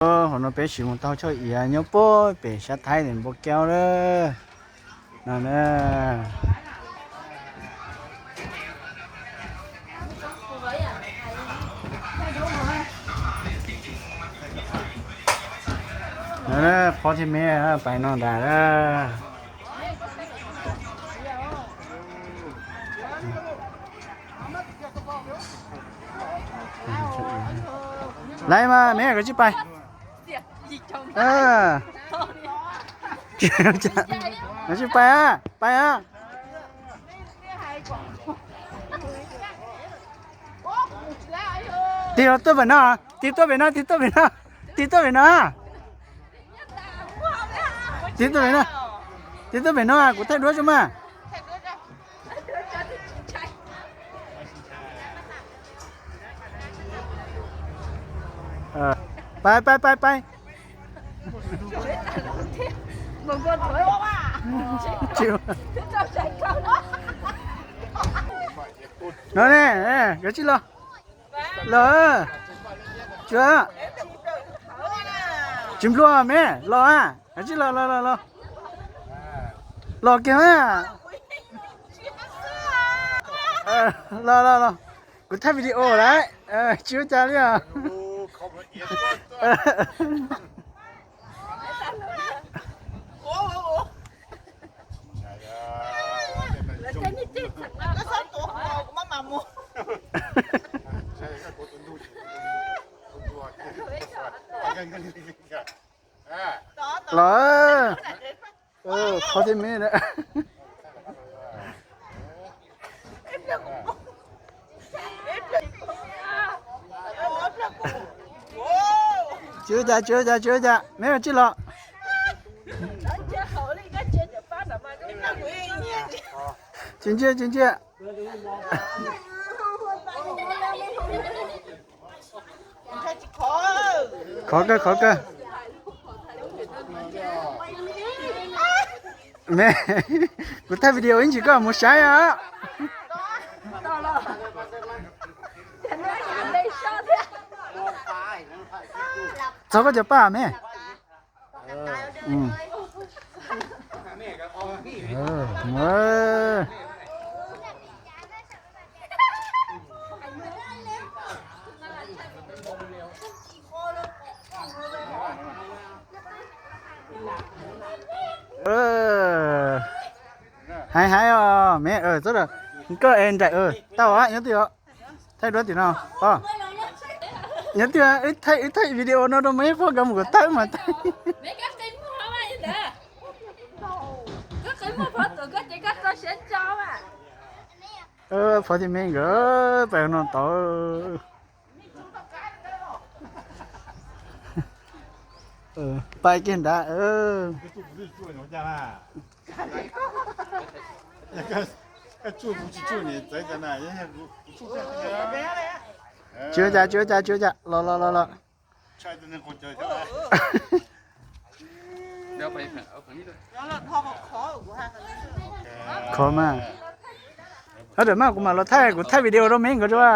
Ơ, hôm nay bé chỉ một tao cho ý à, nhớ bố bé sát thái đến bố kéo đó. Nè, nè. Nè, nè, phó thì mẹ, à, phải nó đã đó. Lại mà, mẹ có chứ phải. ເອີ ມັນຊິໄປອະ ໄປອະ ຕີຕົວເປັນເນາະ ຕີຕົວເປັນເນາະ ຕີຕົວເປັນເນາະ ຕີຕົວເປັນເນາະ ຕີຕົວເປັນເນາະ ຕີຕົວເປັນເນາະ ກູໄທດ້ວຍຈະມາ. ເອີ ໄປ ໄປ ໄປ ໄປ ຈິວ ເນາະ ແນ່ ເອີ ກະຈິລໍ ລໍ ເຈີ ຈິມລົວແມ່ ລໍອະ ກະຈິລໍ ລໍ ລໍ ລໍ ລໍເກັ່ງອະ ເອີ ລໍ ລໍ ລໍ ກູຖ່າຍວິດີໂອໄດ້ ເອີ ຈິວຈາເລີຍ ລໍ ເອີ ຂໍທີມແມ່ນະ ເຈີຈາ ເຈີຈາ ເຈີຈາ ແມ່ຈິລໍ ຈິງເຈີ ຈິງເຈີ. ຂໍເກີ ຂໍເກີ ແມ່ ກູຖ່າຍວິດີໂອຈິງໆ ກໍບໍ່ໃຊ່ອະ ເຈົ້າກໍຈະປ້າແມ່. ອືມ ເອີ ເອີ ເອີ ໄຮໆ ແມ່ ເອີ ໂຕ ກໍເອັນໄດ ເອີ ເຕົ້າອະ ຍັງຕິ ໄທດ້ວຍຕິເນາະ ພໍ່ ຍັງຕິວ່າ ເອີ ໄທ ໄທວິດີໂອເນາະ ແມ່ ພໍ່ກຳກະໄທມາ ເອີ ພໍທີ່ແມ່ເອີ ໄປນອນຕໍ່ ເອີ ໄປກິນດາ ເອີ. ເຈີຈາ ເຈີຈາ ເຈີຈາ ລໍ ລໍ ລໍ ລໍ ຂໍມາ ເອົາດຽວມາ ກູມາລໍຖ່າຍ ກູຖ່າຍວິດີໂອໂດເມງ ກູຈະວ່າ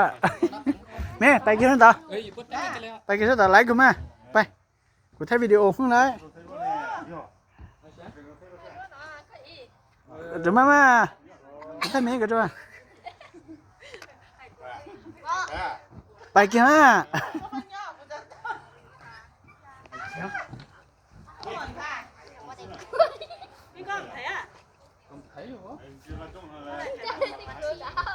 ແມ່ ໄປກິນຕໍ່ ໄປກິນຕໍ່ ໄລ່ກູມາ ໄປ. ກູຖ່າຍວິດີໂອພຸ້ນໄດ້ ດຽວມາ ມາ ຖ່າຍເມກະຕົວ ໄປກິນມາ ນີ້ກ້ອງໃຜອະ?